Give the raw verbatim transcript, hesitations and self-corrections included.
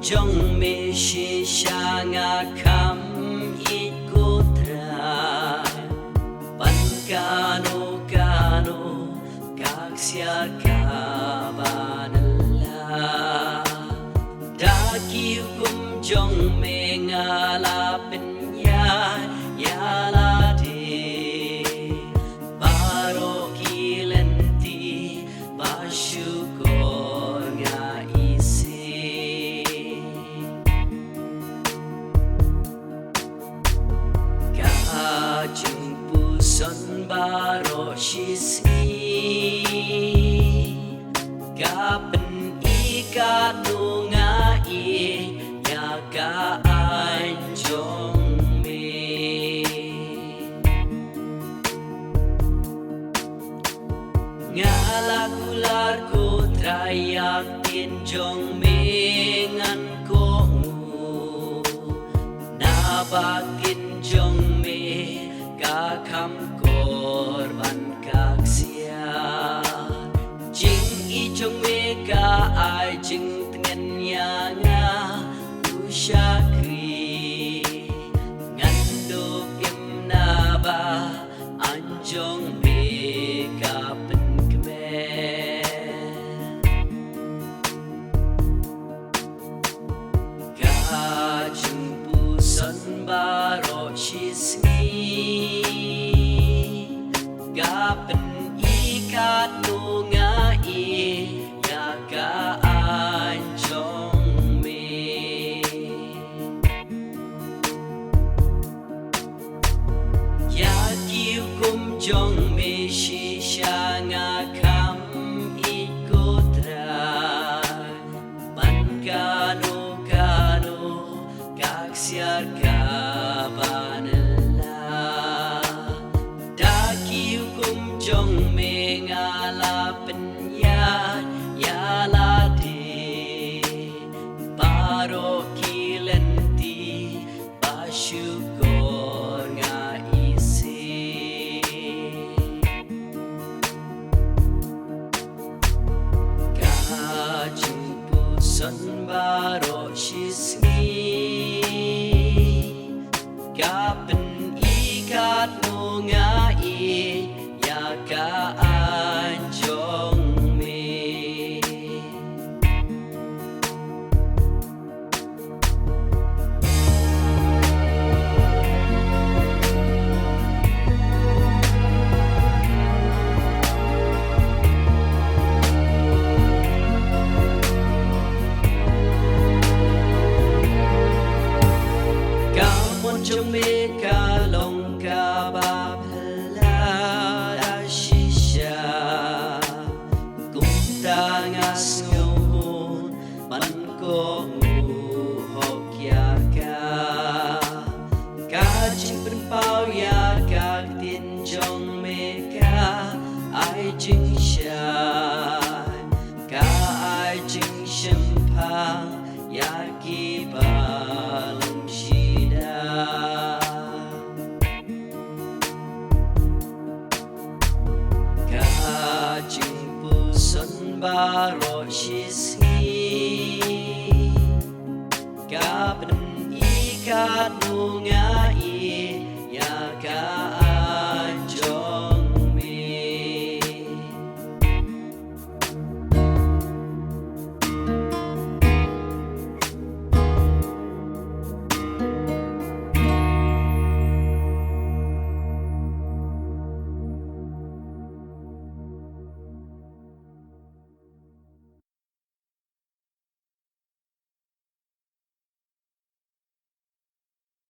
jong me shisha nga kham ïeit ko Trai. Ban kano kano ka ksiar kaban la. Da ki hukum jong me nga la pynïaid ïa lade. Baroh ki lynti ba shukor nga isih. Ka jingpuson baroh shisngi. Ka pyni katno nga ïeit ïa ka aiñ jong me. Nga la kular ko Trai ïa ka ktien jong me ngan kohnguh. Naba ka ktien jong me ka kham kor ban ka ksiar. Jingïeit jong me ka ai jingtngen ïa nga u shakri. Ngan dup im naba aiñ jong me ka pynkmen. Ka jingpuson baroh shisngi. Ka pyni katno nga ïeit ïa ka aiñ jong me. Ïa ki hukum jong me shisha nga kham ïeit ko Trai. Ban kano kano ka ksiar kaban la. Da ki hukum jong me nga la pynïaid ïa lade. Baroh ki lynti ba shukor nga isih. Ka jingpuson baroh shisngi. Ka pyni katno nga ïeit ïa ka aiñ jong me. Ka mon jong me ka long kaba phylla da shisha. Kumta nga sngewbha ban kohnguh hok ïa ka. Ka jingpynpaw ïa ka ktien jong me ka ai jingshai. Ka ai jingshemphang ïa kiba long shida. Ka jingpuson baroh shisngi. Ka pyni katno nga